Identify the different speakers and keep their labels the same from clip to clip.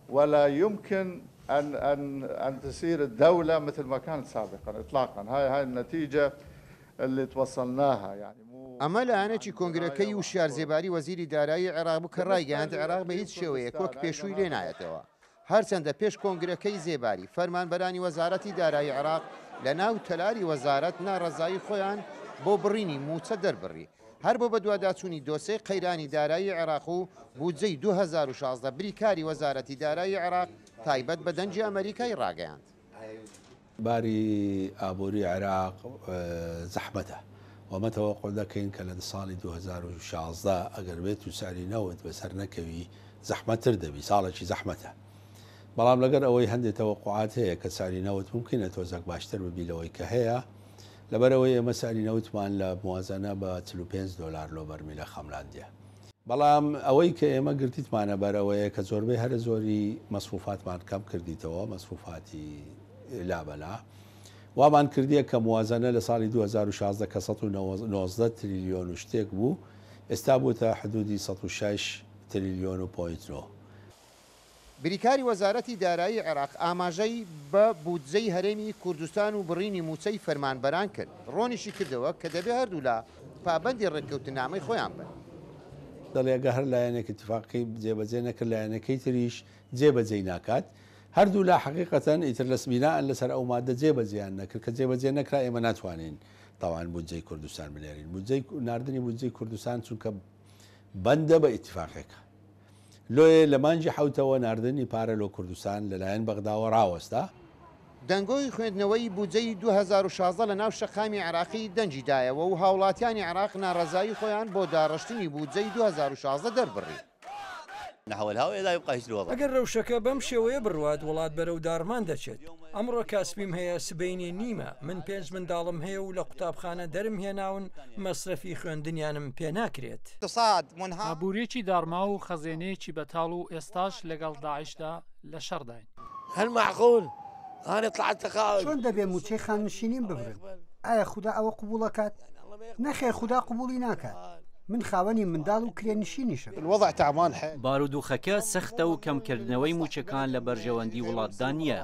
Speaker 1: ولا يمكن أن أن أن تسير الدولة مثل ما كانت سابقا إطلاقا. هاي هاي النتيجة اللي توصلناها يعني مو
Speaker 2: ئەمە لایەنێکی کۆنگرەکەی وشیار زێباری وەزیری دارایی عێراق بوو کە ڕایگەیاند عێراق بە هیچ شێوەیەک وەک پێشووی لێ نایەتەوە. هەرچەندە پێش کۆنگرەکەی زێباری، فەرمانبەرانی وەزارەتی دارایی عێراق لە ناو تەلاری وەزارەت ناڕەزایی خۆیان بۆ بڕینی مووچە دەربڕی. هەر بۆ بەدواداچوونی دۆسێی قەیرانی دارایی عێراق و بودجەی 2016 بریکاری وەزارەتی دارایی عێراق تایبەت بە دەنگی ئەمەریکای ڕاگەیاند.
Speaker 3: باری ئابووری عێراق زەحمەتە و ئەمە تەوەقع دەکەین کە لە ساڵی 2016 ئەگەر بێت و سعری نەوت بەسەر نەکەوی زەحمەتتر دەبی، ساڵێکی زەحمەتە. بەڵام لەگەر ئەوەی هەندێک تەوەقعات هەیە کە سعری نەوت ممکنە تۆزەک باشتر ببی لەوەی کە هەیە، لەبەرئەوەی ئێمە سعری نەوتمان لە موازنە بە 45 دۆلار لۆ بەرمیلە خەملاندیە. بەڵام ئەوەی کە ئێمە گرتیتمانە بەر ئەوەیە کە زۆربەی هەرە زۆری مەسروفاتمان کەم کردیتەوە، مەسروفاتی لابەلا وامان کردیە کە موازنە لە ساڵی 2016 کە 119 تریلیۆن و شتێک بوو، ئێستا بووتە حدودی 106 تریلیۆن و point نۆ.
Speaker 2: بریکاری وەزارەتی دارایی عێراق ئاماژەی بە بودجەی هەرێمی کوردستان و بڕینی مووچەی فەرمانبەران کرد، ڕۆنیشی کردەوە کە دەبێ هەردوولا پابەندی ڕێککەوتننامەی خۆیان بن.
Speaker 3: دەڵێ ئەگەر هەر لایەنێک ئیتفاقی جێبەجێ نەکرد لایەنەکەی تریش جێبەجێی ناکات، هەردوولا حەقیقەتەن ئیتر لەس بینائەن لەسەر ئەو مادە جێبەجێیان نەکرد، کە جێبەجێ نەکرا ئێمە ناتوانین تاوان بودجەی کوردستان بنێرین، بودجەی ناردنی بودجەی کوردستان چونکە بەندە بە ئیتفاقێکە. لۆیێ لە مانگی حەوتەوە ناردنی پارە لۆ کوردستان لەلایەن بەغداوە ڕاوەستا.
Speaker 2: دەنگۆی خوێندنەوەی بودجەی 2016 لە ناو شەقامی عێراقی دەنگی دایەوە و هاوڵاتیانی عێراق ناڕەزایی خۆیان بۆ داڕشتنی بودجەی 2016 دەربڕی.
Speaker 4: ئەگەر رەوشەکە بەم شێوەیە بڕوات، وڵات بەرەو داڕمان دەچێت. ئەمڕۆ کاسبیم هەیە، سبەینێ نیمە. من پێنج منداڵم هەیە و لە قوتابخانە دەرمهێناون، مەسرەفی خوێندنیانم پێناکرێت.
Speaker 5: ئابوورییەکی داڕماو و خەزێنەیەکی بەتاڵ و ئێستاش لەگەڵ داعشدا لە شەڕداین.
Speaker 6: چۆن دەبێ مووچەی خانەنشینیم ببرن؟ ئایا خودا ئەوە قبووڵ ئەکات؟ نەخێر خودا قبووڵی ناکات. من خاوەنی منداڵ و کرێنشینیشم.
Speaker 7: بارودوخەکە سەختە و کەمکردنەوەی مووچەکان لە بەرژەوەندی وڵاتدا نییە.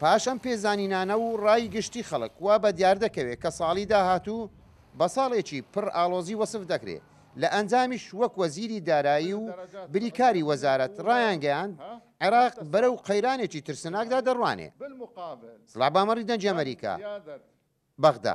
Speaker 2: پاش ئەم پێزانینانە و ڕای گشتی خەڵک وا بە دیار دەکەوێ کە ساڵی داهاتوو بە ساڵێکی پڕ ئاڵۆزی وەسف دەکرێ، لە ئەنجامیش وەک وەزیری دارایی و بریکاری وەزارەت ڕایانگەیاند عێراق بەرەو قەیرانێکی ترسناکدا دەڕوانێ. سڵاح بامەڕی دەنگی ئەمەریکا، بەغدا.